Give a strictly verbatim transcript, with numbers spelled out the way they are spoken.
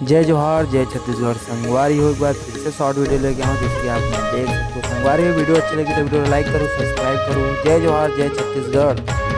जय जोहार, जय छत्तीसगढ़। संगवारी हो, एक बार फिर से शॉर्ट वीडियो लेके आऊँ, जैसे कि आप मन देख सकते हो। संगवारी हो, वीडियो अच्छी लगी तो वीडियो को लाइक करो, सब्सक्राइब करो। जय जोहार, जय छत्तीसगढ़।